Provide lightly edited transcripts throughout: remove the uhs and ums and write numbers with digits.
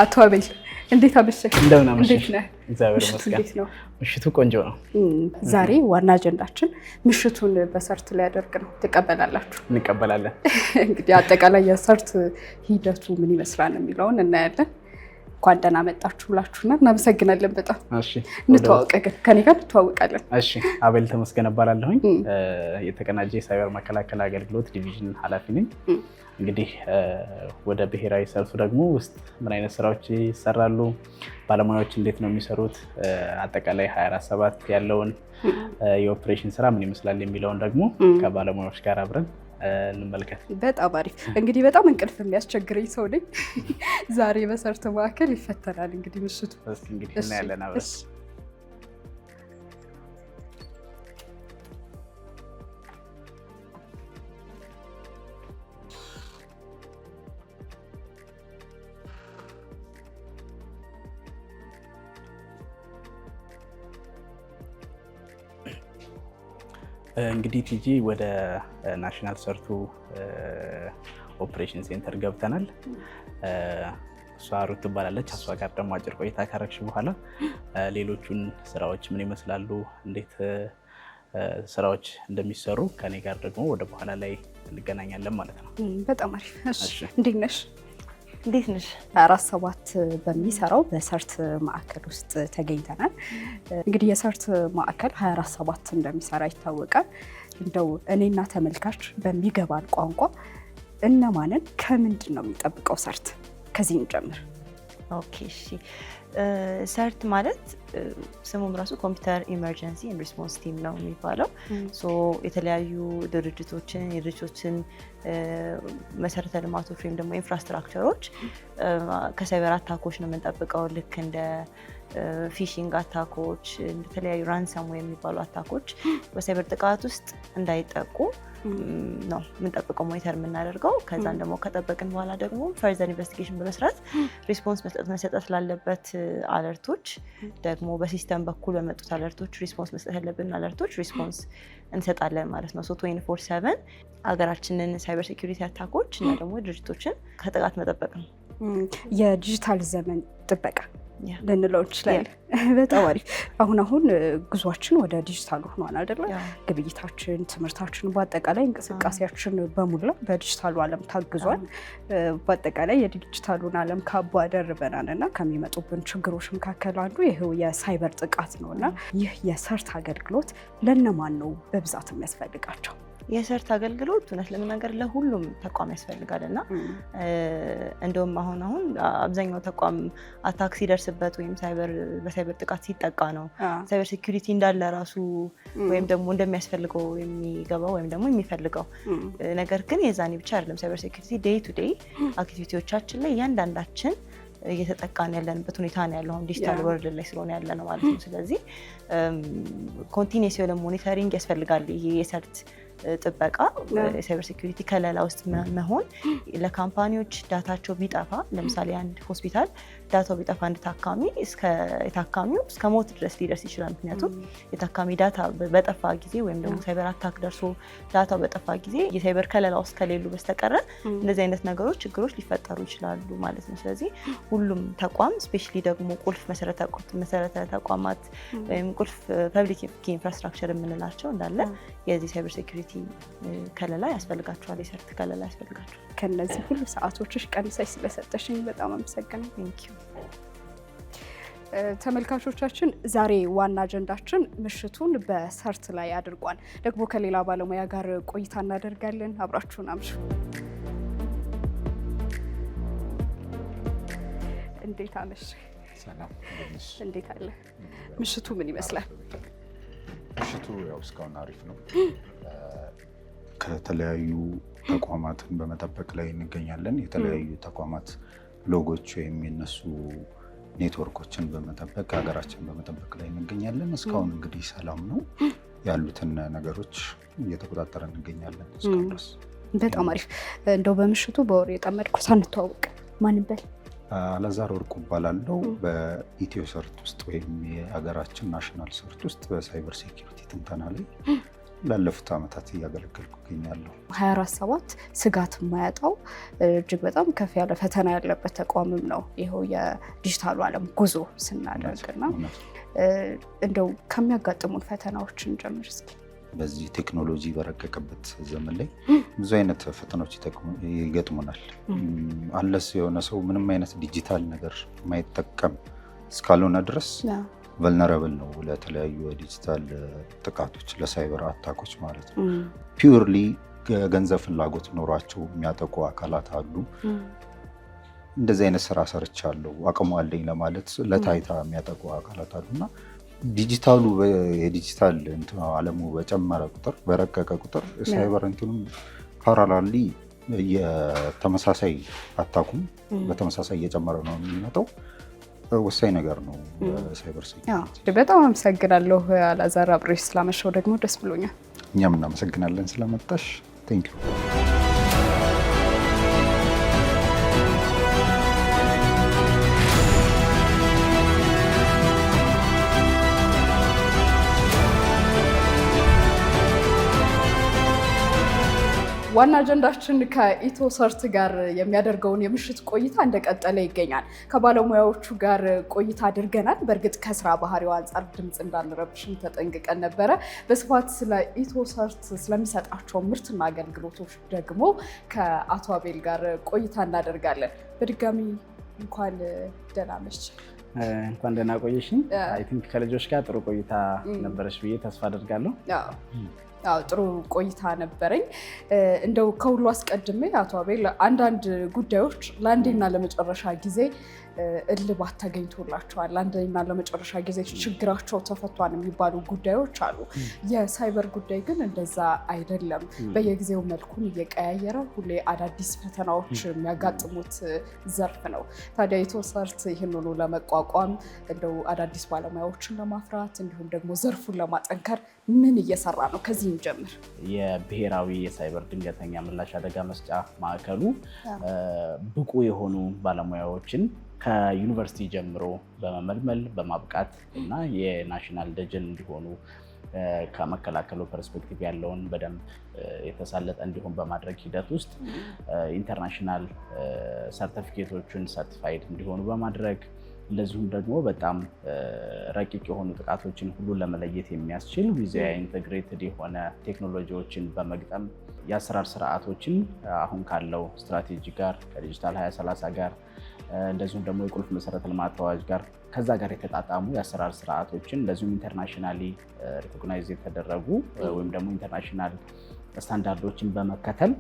አቶ አቤል፣ እንዴት አመሸህ? እንደምን አመሸሽ? እንዴት ነህ? እግዚአብሔር ምሽቱ ይመስገን። እንዴት ነው? ምሽቱ ቆንጆ ነው። ዛሬ ዋና አጀንዳችን ምሽቱን በ CERT ሊያደርግ ነው። ትቀበላላችሁ? እንቀበላለን። እንግዲህ አጠቃላይ የ CERT ሂደቱ ምን ይመስላል የሚለውን እናያለን። እንኳን ደህና መጣችሁ ብላችሁና እናመሰግናለን በጣም። እሺ። እንተዋወቅ ግን፣ ከኔ ጋር እንተዋወቃለን። እሺ፣ አቤል ተመስገን እባላለሁኝ። የተቀናጀ የሳይበር መከላከል አገልግሎት division ኃላፊ ነኝ። እንግዲህ ወደ ብሔራዊ CERT ኡ ደግሞ ውስጥ ምን አይነት ስራዎች ይሰራሉ፣ ባለሙያዎች እንዴት ነው የሚሰሩት፣ አጠቃላይ 24/7 ያለውን የኦፕሬሽን ስራ ምን ይመስላል የሚለውን ደግሞ ከባለሙያዎች ጋር አብረን እንመልከት። በጣም አሪፍ። እንግዲህ በጣም እንቅልፍ የሚያስቸግረኝ ሰው ነኝ። ዛሬ በ CERT ማዕከል ይፈተናል እንግዲህ ምሽቱ። እስኪ እንግዲህ እናያለን አብረን። እሺ። እንግዲህ ቲጂ፣ ወደ national CERT ኡ operation center ገብተናል። እሷ ሩት ትባላለች። እሷ ጋር ደግሞ አጭር ቆይታ ካረግሽ በኋላ ሌሎቹን ስራዎች ምን ይመስላሉ፣ እንዴት ስራዎች እንደሚሰሩ ከኔ ጋር ደግሞ ወደ በኋላ ላይ እንገናኛለን ማለት ነው። በጣም አሪፍ። እሺ። እሺ። እንዴት ነሽ? እንዴት ነሽ? 24/7 በሚሰራው በ CERT ማዕከል ውስጥ ተገኝተናል። እንግዲህ የ CERT ማዕከል 24/7 እንደሚሰራ ይታወቃል። እንደው እኔና ተመልካች በሚገባን ቋንቋ እነማንን ከምንድን ነው የሚጠብቀው CERT? ከዚህ እንጀምር። Okay፣ እሺ። CERT ማለት ስሙም ራሱ computer emergency and response team ነው የሚባለው። So የተለያዩ ድርጅቶችን፣ የድርጅቶችን መሰረተ ልማቶች ወይም ደግሞ infrastructure ኦች ከ cyber attack ኦች ነው የምንጠብቀው። ልክ እንደ phishing attack ኦች፣ የተለያዩ ransom የሚባሉ attack ኦች በሳይበር ጥቃት ውስጥ እንዳይጠቁ ነው የምንጠብቀው፣ monitor የምናደርገው። ከዛን ደግሞ ከጠበቅን በኋላ ደግሞ further investigation በመስራት response መሰጠት ላለበት alert ኦች ደግሞ በ system በኩል በመጡት alert ኦች response መስጠት ያለብን alert ኦች response እንሰጣለን ማለት ነው። So 24/7 ሀገራችንን cyber security attack ኦች እና ደግሞ ድርጅቶችን ከጥቃት መጠበቅ ነው። የዲጂታል ዘመን ጥበቃ ልንለው እንችላለን። በጣም አሪፍ። አሁን አሁን ጉዟችን ወደ ዲጂታሉ ሆኗል አይደለ? ግብይታችን፣ ትምህርታችን፣ በአጠቃላይ እንቅስቃሴያችን በሙላ በዲጂታሉ ዓለም ታግዟል። በአጠቃላይ የዲጂታሉን ዓለም ካባ ደርበናል እና ከሚመጡብን ችግሮች መካከል አንዱ ይኸው የሳይበር ጥቃት ነው። እና ይህ የ CERT አገልግሎት ለነማን ነው በብዛት የሚያስፈልጋቸው? የ CERT አገልግሎት እውነት ለመናገር ለሁሉም ተቋም ያስፈልጋል እና እንደውም አሁን አሁን አብዛኛው ተቋም attack ሲደርስበት ወይም በሳይበር ጥቃት ሲጠቃ ነው cyber security እንዳለ ራሱ ወይም ደግሞ እንደሚያስፈልገው የሚገባው ወይም ደግሞ የሚፈልገው። ነገር ግን የዛኔ ብቻ አይደለም፣ cyber security day to day activity ዎቻችን ላይ እያንዳንዳችን እየተጠቃን ያለንበት ሁኔታ ነው ያለው። አሁን digital world ላይ ስለሆነ ያለ ነው ማለት ነው። ስለዚህ continuous የሆነ monitoring ያስፈልጋል። ይሄ የ CERT ጥበቃ፣ የ cyber security ከለላ ውስጥ መሆን ለ company ዎች data ቸው ቢጠፋ፣ ለምሳሌ አንድ ሆስፒታል data ው ቢጠፋ አንድ ታካሚ የታካሚው እስከ ሞት ድረስ ሊደርስ ይችላል። ምክንያቱም የታካሚ data በጠፋ ጊዜ ወይም ደግሞ cyber attack ደርሶ data ው በጠፋ ጊዜ የሳይበር ከለላ ውስጥ ከሌሉ በስተቀረ እንደዚህ አይነት ነገሮች፣ ችግሮች ሊፈጠሩ ይችላሉ ማለት ነው። ስለዚህ ሁሉም ተቋም፣ especially ደግሞ ቁልፍ መሰረተ ተቋማት ወይም ቁልፍ public infrastructure የምንላቸው እንዳለ የዚህ cyber security ከለላ ያስፈልጋቸዋል፣ የ CERT ከለላ ያስፈልጋቸዋል። ከነዚህ ሁሉ ሰዓቶችሽ ቀንሰሽ ስለሰጠሽኝ በጣም አመሰግናለሁ። Thank you። ተመልካቾቻችን፣ ዛሬ ዋና አጀንዳችን ምሽቱን በ CERT ላይ አድርጓል። ደግሞ ከሌላ ባለሙያ ጋር ቆይታ እናደርጋለን። አብራችሁን አምሹ። እንዴት አመሸህ? ሰላም፣ እንዴት ነሽ? እንዴት አለ? ምሽቱ ምን ይመስላል? ምሽቱ ያው እስካሁን አሪፍ ነው። ከተለያዩ ተቋማትን በመጠበቅ ላይ እንገኛለን። የተለያዩ ተቋማት ሎጎች ወይም የነሱ ኔትወርኮችን በመጠበቅ፣ ሀገራችን በመጠበቅ ላይ እንገኛለን። እስካሁን እንግዲህ ሰላም ነው። ያሉትን ነገሮች እየተቆጣጠረ እንገኛለን እስካሁን ድረስ። በጣም አሪፍ። እንደው በምሽቱ በወሬ የጠመድኩ፣ ሳንተዋወቅ ማን ልበል? አላዛር ወርቁ እባላለሁ። በኢትዮ CERT ውስጥ ወይም የሀገራችን national CERT ውስጥ በ cyber security ትንተና ላይ ላለፉት ዓመታት እያገለገልኩ እገኛለሁ። 24/7 ስጋት የማያጣው እጅግ በጣም ከፍ ያለ ፈተና ያለበት ተቋምም ነው ይኸው የዲጂታሉ ዓለም ጉዞ ስናደርግና እንደው ከሚያጋጥሙን ፈተናዎች እንጀምር እስኪ። በዚህ ቴክኖሎጂ በረቀቀበት ዘመን ላይ ብዙ አይነት ፈተናዎች ይገጥሙናል። Unless የሆነ ሰው ምንም አይነት ዲጂታል ነገር የማይጠቀም እስካልሆነ ድረስ vulnerable ነው ለተለያዩ የዲጂታል ጥቃቶች፣ ለ cyber attack ኦች ማለት ነው። Purely ገንዘብ ፍላጎት ኖሯቸው የሚያጠቁ አካላት አሉ። እንደዚህ አይነት ስራ ሰርቻለሁ፣ አቅሙ አለኝ ለማለት ለታይታ የሚያጠቁ አካላት አሉ። እና ዲጂታሉ የዲጂታል ዓለሙ በጨመረ ቁጥር፣ በረቀቀ ቁጥር ሳይበር እንትኑም parallelly የተመሳሳይ attack ኡም በተመሳሳይ እየጨመረ ነው የሚመጣው። ወሳኝ ነገር ነው cyber security። በጣም አመሰግናለሁ አላዛር፣ አብሬሽ ስላመሸው ደግሞ ደስ ብሎኛል። እኛም እናመሰግናለን ስለመጣሽ። Thank you። ዋና አጀንዳችን ከኢትዮ ሰርት ጋር የሚያደርገውን የምሽት ቆይታ እንደቀጠለ ይገኛል። ከባለሙያዎቹ ጋር ቆይታ አድርገናል። በእርግጥ ከስራ ባህሪው አንጻር ድምፅ እንዳንረብሽም ተጠንቅቀን ነበረ። በስፋት ስለ ኢትዮ ሰርት ስለሚሰጣቸው ምርትና አገልግሎቶች ደግሞ ከአቶ አቤል ጋር ቆይታ እናደርጋለን። በድጋሚ እንኳን ደህና መሸህ። እንኳን ደህና ቆየሽኝ። I think ከልጆች ጋር ጥሩ ቆይታ ነበረች ብዬ ተስፋ አደርጋለሁ። አዎ፣ ጥሩ ቆይታ ነበረኝ። እንደው ከሁሉ አስቀድሜ አቶ አቤል፣ አንዳንድ ጉዳዮች ለአንዴና ለመጨረሻ ጊዜ እልባት ተገኝቶላቸዋል፣ ለአንዴና ለመጨረሻ ጊዜ ችግራቸው ተፈቷል የሚባሉ ጉዳዮች አሉ። የሳይበር ጉዳይ ግን እንደዛ አይደለም። በየጊዜው መልኩን እየቀያየረ ሁሌ አዳዲስ ፈተናዎች የሚያጋጥሙት ዘርፍ ነው። ታዲያ ኢትዮ ሰርት ይህንኑ ለመቋቋም እንደው አዳዲስ ባለሙያዎችን ለማፍራት እንዲሁም ደግሞ ዘርፉን ለማጠንከር ምን እየሰራ ነው? ከዚህ እንጀምር። የብሔራዊ የሳይበር ድንገተኛ ምላሽ አደጋ መስጫ ማዕከሉ ብቁ የሆኑ ባለሙያዎችን ከዩኒቨርሲቲ ጀምሮ በመመልመል፣ በማብቃት እና የ national ደጀን እንዲሆኑ፣ ከመከላከሉ perspective ያለውን በደንብ የተሳለጠ እንዲሆን በማድረግ ሂደት ውስጥ international ሰርቲፊኬቶችን certified እንዲሆኑ በማድረግ፣ እንደዚሁም ደግሞ በጣም ረቂቅ የሆኑ ጥቃቶችን ሁሉ ለመለየት የሚያስችል with AI integrated የሆነ ቴክኖሎጂዎችን በመግጠም የአሰራር ስርዓቶችን አሁን ካለው ስትራቴጂ ጋር፣ ከዲጂታል 2030 ጋር፣ እንደዚሁም ደግሞ የቁልፍ መሰረተ ልማት አዋጅ ጋር፣ ከዛ ጋር የተጣጣሙ የአሰራር ስርዓቶችን፣ እንደዚሁም internationally recognize የተደረጉ ወይም ደግሞ international standard ኦችን በመከተል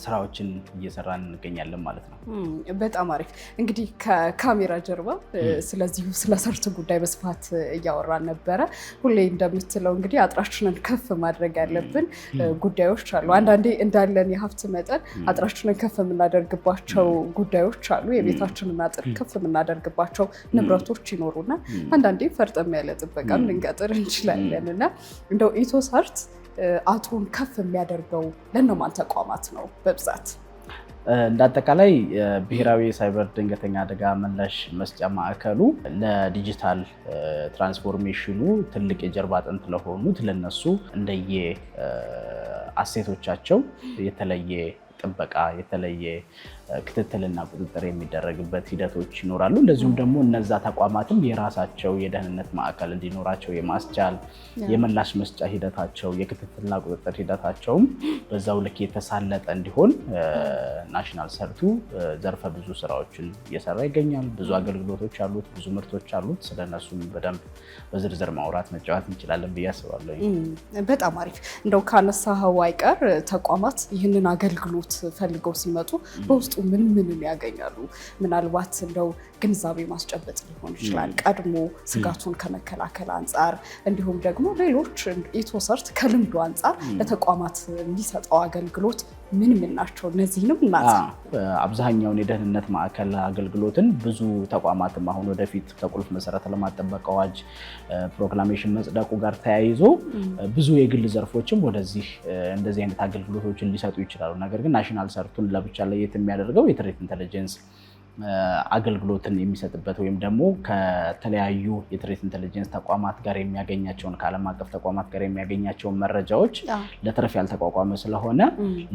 ስራዎችን እየሰራን እንገኛለን ማለት ነው። በጣም አሪፍ። እንግዲህ ከካሜራ ጀርባ ስለዚሁ ስለ CERT ጉዳይ በስፋት እያወራን ነበረ። ሁሌ እንደምትለው እንግዲህ አጥራችንን ከፍ ማድረግ ያለብን ጉዳዮች አሉ። አንዳንዴ እንዳለን የሀብት መጠን አጥራችንን ከፍ የምናደርግባቸው ጉዳዮች አሉ። የቤታችንን አጥር ከፍ የምናደርግባቸው ንብረቶች ይኖሩና አንዳንዴ ፈርጠም ያለ ጥበቃም ልንቀጥር እንችላለን። እና እንደው ኢትዮ ሰርት አጥሩን ከፍ የሚያደርገው ለእነማን ተቋማት ነው በብዛት? እንደ አጠቃላይ ብሔራዊ የሳይበር ድንገተኛ አደጋ ምላሽ መስጫ ማዕከሉ ለ digital transformation ኑ ትልቅ የጀርባ አጥንት ለሆኑት ለነሱ እንደየ asset ኦቻቸው የተለየ ጥበቃ፣ የተለየ ክትትልና ቁጥጥር የሚደረግበት ሂደቶች ይኖራሉ። እንደዚሁም ደግሞ እነዛ ተቋማትም የራሳቸው የደህንነት ማዕከል እንዲኖራቸው የማስቻል የምላሽ መስጫ ሂደታቸው፣ የክትትልና ቁጥጥር ሂደታቸውም በዛው ልክ የተሳለጠ እንዲሆን national CERT ኡ ዘርፈ ብዙ ስራዎችን እየሰራ ይገኛል። ብዙ አገልግሎቶች አሉት፣ ብዙ ምርቶች አሉት። ስለነሱም በደንብ በዝርዝር ማውራት መጫወት እንችላለን ብዬ አስባለሁ። በጣም አሪፍ። እንደው ካነሳኸው አይቀር ተቋማት ይህንን አገልግሎት ፈልገው ሲመጡ በውስጡ ምን ምንን ያገኛሉ? ምናልባት እንደው ግንዛቤ ማስጨበጥ ሊሆን ይችላል፣ ቀድሞ ስጋቱን ከመከላከል አንጻር፣ እንዲሁም ደግሞ ሌሎች ኢትዮ ሰርት ከልምዱ አንጻር ለተቋማት የሚሰጠው አገልግሎት ምን ምን ናቸው? እነዚህንም እናንሳ። አብዛኛውን የደህንነት ማዕከል አገልግሎትን ብዙ ተቋማትም አሁን ወደፊት ከቁልፍ መሰረተ ልማት ጥበቃ አዋጅ proclamation መጽደቁ ጋር ተያይዞ ብዙ የግል ዘርፎችም ወደዚህ እንደዚህ አይነት አገልግሎቶችን ሊሰጡ ይችላሉ። ነገር ግን national CERT ኡን ለብቻ ለየት የሚያደርገው የ threat intelligence አገልግሎትን የሚሰጥበት ወይም ደግሞ ከተለያዩ የ threat intelligence ተቋማት ጋር የሚያገኛቸውን፣ ከዓለም አቀፍ ተቋማት ጋር የሚያገኛቸውን መረጃዎች ለትርፍ ያልተቋቋመ ስለሆነ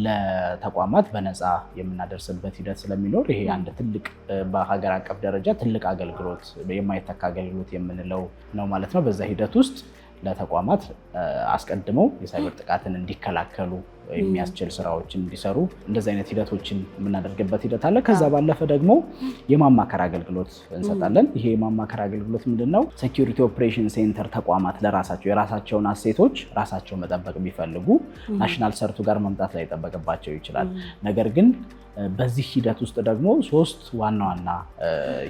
ለተቋማት በነፃ የምናደርስበት ሂደት ስለሚኖር ይሄ አንድ ትልቅ፣ በሀገር አቀፍ ደረጃ ትልቅ አገልግሎት፣ የማይተካ አገልግሎት የምንለው ነው ማለት ነው። በዛ ሂደት ውስጥ ለተቋማት አስቀድመው የሳይበር ጥቃትን እንዲከላከሉ የሚያስችል ስራዎችን እንዲሰሩ እንደዚህ አይነት ሂደቶችን የምናደርግበት ሂደት አለ። ከዛ ባለፈ ደግሞ የማማከር አገልግሎት እንሰጣለን። ይሄ የማማከር አገልግሎት ምንድን ነው? Security operation center ተቋማት ለራሳቸው የራሳቸውን asset ኦች ራሳቸው መጠበቅ ቢፈልጉ national CERT ኡ ጋር መምጣት ላይጠበቅባቸው ይችላል። ነገር ግን በዚህ ሂደት ውስጥ ደግሞ ሶስት ዋና ዋና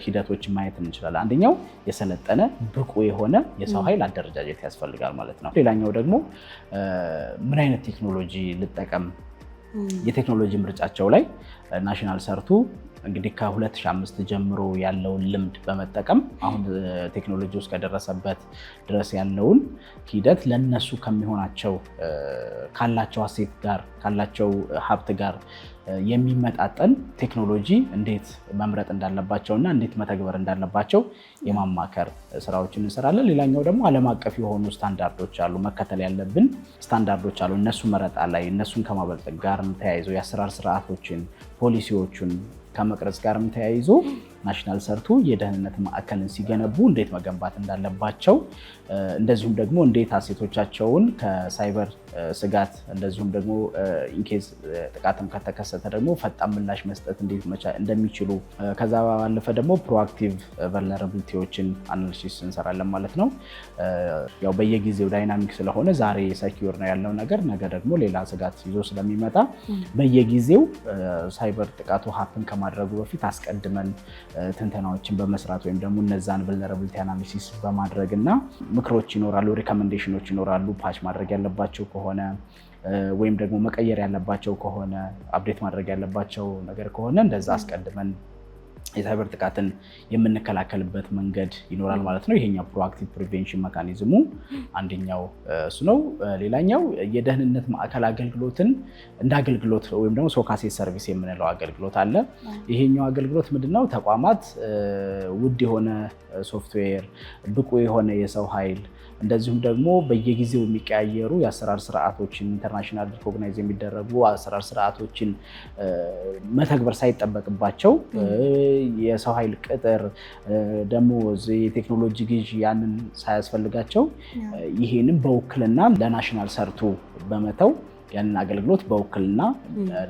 ሂደቶችን ማየት እንችላለን። አንደኛው የሰለጠነ ብቁ የሆነ የሰው ኃይል አደረጃጀት ያስፈልጋል ማለት ነው። ሌላኛው ደግሞ ምን አይነት ቴክኖሎጂ ልጠቀም፣ የቴክኖሎጂ ምርጫቸው ላይ national CERT ኡ እንግዲህ ከ2005 ጀምሮ ያለውን ልምድ በመጠቀም አሁን ቴክኖሎጂ ውስጥ ከደረሰበት ድረስ ያለውን ሂደት ለነሱ ከሚሆናቸው፣ ካላቸው asset ጋር፣ ካላቸው ሀብት ጋር የሚመጣጠን ቴክኖሎጂ እንዴት መምረጥ እንዳለባቸው እና እንዴት መተግበር እንዳለባቸው የማማከር ስራዎችን እንሰራለን። ሌላኛው ደግሞ ዓለም አቀፍ የሆኑ ስታንዳርዶች አሉ፣ መከተል ያለብን ስታንዳርዶች አሉ። እነሱ መረጣ ላይ፣ እነሱን ከማበልጸግ ጋር ተያይዞ፣ የአሰራር ስርዓቶችን፣ ፖሊሲዎቹን ከመቅረጽ ጋርም ተያይዞ national CERT ኡ የደህንነት ማዕከልን ሲገነቡ እንዴት መገንባት እንዳለባቸው፣ እንደዚሁም ደግሞ እንዴት asset ኦቻቸውን ከሳይበር ስጋት፣ እንደዚሁም ደግሞ in case ጥቃትም ከተከሰተ ደግሞ ፈጣን ምላሽ መስጠት እንዴት እንደሚችሉ፣ ከዛ ባለፈ ደግሞ proactive vulnerability ዎችን analysis እንሰራለን ማለት ነው። ያው በየጊዜው dynamic ስለሆነ ዛሬ secure ነው ያለው ነገር ነገ ደግሞ ሌላ ስጋት ይዞ ስለሚመጣ በየጊዜው ሳይበር ጥቃቱ happen ከማድረጉ በፊት አስቀድመን ትንተናዎችን በመስራት ወይም ደግሞ እነዛን vulnerability analysis በማድረግ እና ምክሮች ይኖራሉ፣ recommendation ኦች ይኖራሉ። Patch ማድረግ ያለባቸው ከሆነ ወይም ደግሞ መቀየር ያለባቸው ከሆነ፣ update ማድረግ ያለባቸው ነገር ከሆነ እንደዛ አስቀድመን የሳይበር ጥቃትን የምንከላከልበት መንገድ ይኖራል ማለት ነው። ይሄኛው proactive prevention mechanism ኡ አንደኛው እሱ ነው። ሌላኛው የደህንነት ማዕከል አገልግሎትን እንደ አገልግሎት ወይም ደግሞ SOC as a service የምንለው አገልግሎት አለ። ይሄኛው አገልግሎት ምንድነው? ተቋማት ውድ የሆነ ሶፍትዌር፣ ብቁ የሆነ የሰው ኃይል፣ እንደዚሁም ደግሞ በየጊዜው የሚቀያየሩ የአሰራር ስርዓቶችን፣ international recognize የሚደረጉ አሰራር ስርዓቶችን መተግበር ሳይጠበቅባቸው፣ የሰው ኃይል ቅጥር፣ ደሞዝ፣ የቴክኖሎጂ ግዥ ያንን ሳያስፈልጋቸው ይሄንም በውክልና ለ national CERT ኡ በመተው ያንን አገልግሎት በውክልና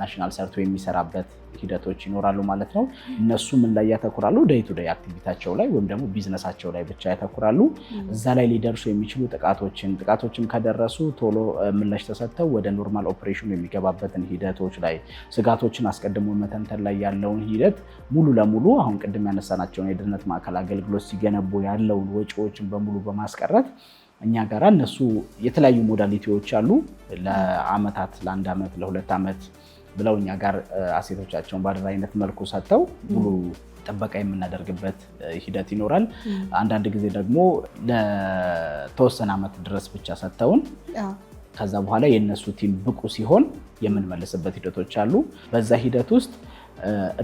national CERT ኡ የሚሰራበት ሂደቶች ይኖራሉ ማለት ነው። እነሱ ምን ላይ ያተኩራሉ? Day to day activity ያቸው ላይ ወይም ደግሞ ቢዝነሳቸው ላይ ብቻ ያተኩራሉ። እዛ ላይ ሊደርሱ የሚችሉ ጥቃቶችን፣ ጥቃቶችን ከደረሱ ቶሎ ምላሽ ተሰጥተው ወደ normal operation ኡ የሚገባበትን ሂደቶች ላይ፣ ስጋቶችን አስቀድሞ መተንተን ላይ ያለውን ሂደት ሙሉ ለሙሉ አሁን ቅድም ያነሳናቸውን የደህንነት ማዕከል አገልግሎት ሲገነቡ ያለውን ወጪዎችን በሙሉ በማስቀረት እኛ ጋራ እነሱ የተለያዩ modality ዎች አሉ። ለአመታት፣ ለአንድ ዓመት፣ ለ2 ዓመት ብለው እኛ ጋር asset ኦቻቸውን በአደራይነት መልኩ ሰጥተው ሙሉ ጥበቃ የምናደርግበት ሂደት ይኖራል። አንዳንድ ጊዜ ደግሞ ለተወሰነ ዓመት ድረስ ብቻ ሰጥተውን ከዛ በኋላ የእነሱ team ብቁ ሲሆን የምንመልስበት ሂደቶች አሉ። በዛ ሂደት ውስጥ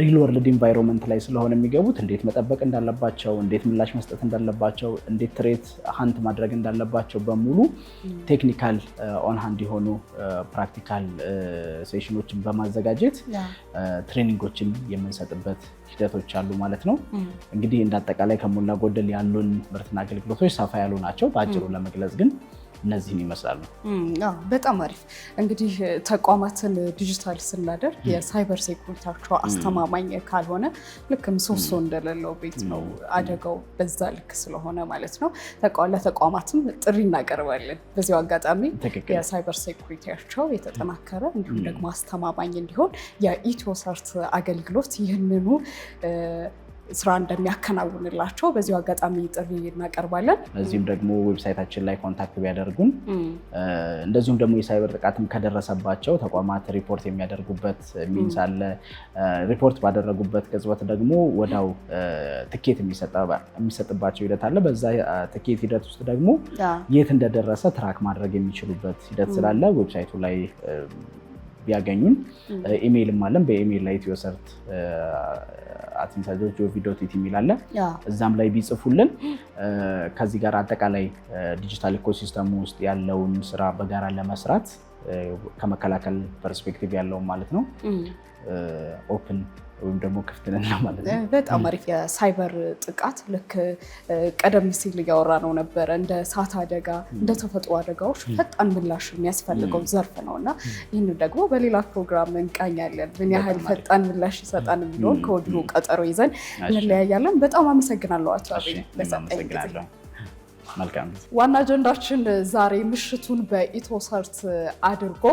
real world environment ላይ ስለሆነ የሚገቡት እንዴት መጠበቅ እንዳለባቸው፣ እንዴት ምላሽ መስጠት እንዳለባቸው፣ እንዴት threat hunt ማድረግ እንዳለባቸው በሙሉ technical on hand የሆኑ practical session ኦችን በማዘጋጀት training ኦችን የምንሰጥበት ሂደቶች አሉ ማለት ነው። እንግዲህ እንደ አጠቃላይ ከሞላ ጎደል ያሉን ምርትና አገልግሎቶች ሰፋ ያሉ ናቸው። በአጭሩ ለመግለጽ ግን እነዚህን ይመስላሉ። በጣም አሪፍ። እንግዲህ ተቋማትን ዲጂታል ስናደርግ የ cyber security ያቸው አስተማማኝ ካልሆነ ልክ ምሰሶ እንደሌለው ቤት ነው፣ አደጋው በዛ ልክ ስለሆነ ማለት ነው። ለተቋማትም ጥሪ እናቀርባለን። በዚሁ አጋጣሚ የ cyber security ያቸው የተጠናከረ እንዲሁም ደግሞ አስተማማኝ እንዲሆን የኢትዮ ሰርት አገልግሎት ይህንኑ ስራ እንደሚያከናውንላቸው በዚሁ አጋጣሚ ጥሪ እናቀርባለን። እዚህም ደግሞ website ኣችን ላይ contact ቢያደርጉን፣ እንደዚሁም ደግሞ የሳይበር ጥቃትም ከደረሰባቸው ተቋማት ሪፖርት የሚያደርጉበት means አለ። ሪፖርት ባደረጉበት ቅጽበት ደግሞ ወዲያው ትኬት የሚሰጥባቸው ሂደት አለ። በዛ ትኬት ሂደት ውስጥ ደግሞ የት እንደደረሰ track ማድረግ የሚችሉበት ሂደት ስላለ website ኡ ላይ ቢያገኙን፣ ኢሜይልም አለን። በኢሜይል ላይ ethiocert@nisa.gov.et የሚል አለ። እዛም ላይ ቢጽፉልን ከዚህ ጋር አጠቃላይ digital ecosystem ኡ ውስጥ ያለውን ስራ በጋራ ለመስራት ከመከላከል perspective ያለውን ማለት ነው open ወይም ደግሞ ክፍት ነን ማለት ነው። በጣም አሪፍ። የሳይበር ጥቃት ልክ ቀደም ሲል እያወራ ነው ነበረ፣ እንደ እሳት አደጋ፣ እንደ ተፈጥሮ አደጋዎች ፈጣን ምላሽ የሚያስፈልገው ዘርፍ ነው እና ይህንን ደግሞ በሌላ ፕሮግራም እንቃኛለን። ምን ያህል ፈጣን ምላሽ ይሰጣል የሚለውን ከወዲሁ ቀጠሮ ይዘን እንለያያለን። በጣም አመሰግናለሁ አቶ አቤል ለሰጠኝ ጊዜ። መልካም። ዋና አጀንዳችን ዛሬ ምሽቱን በኢትዮሰርት አድርጎ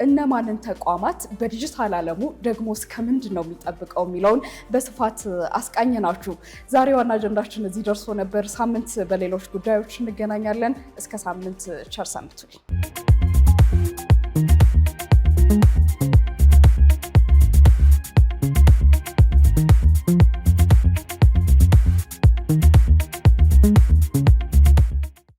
እነማንን ተቋማት በዲጂታል ዓለሙ ደግሞ እስከ ምንድን ነው የሚጠብቀው የሚለውን በስፋት አስቃኘናችሁ። ዛሬ ዋና አጀንዳችን እዚህ ደርሶ ነበር። ሳምንት በሌሎች ጉዳዮች እንገናኛለን። እስከ ሳምንት ቸር ሰንብቱልኝ።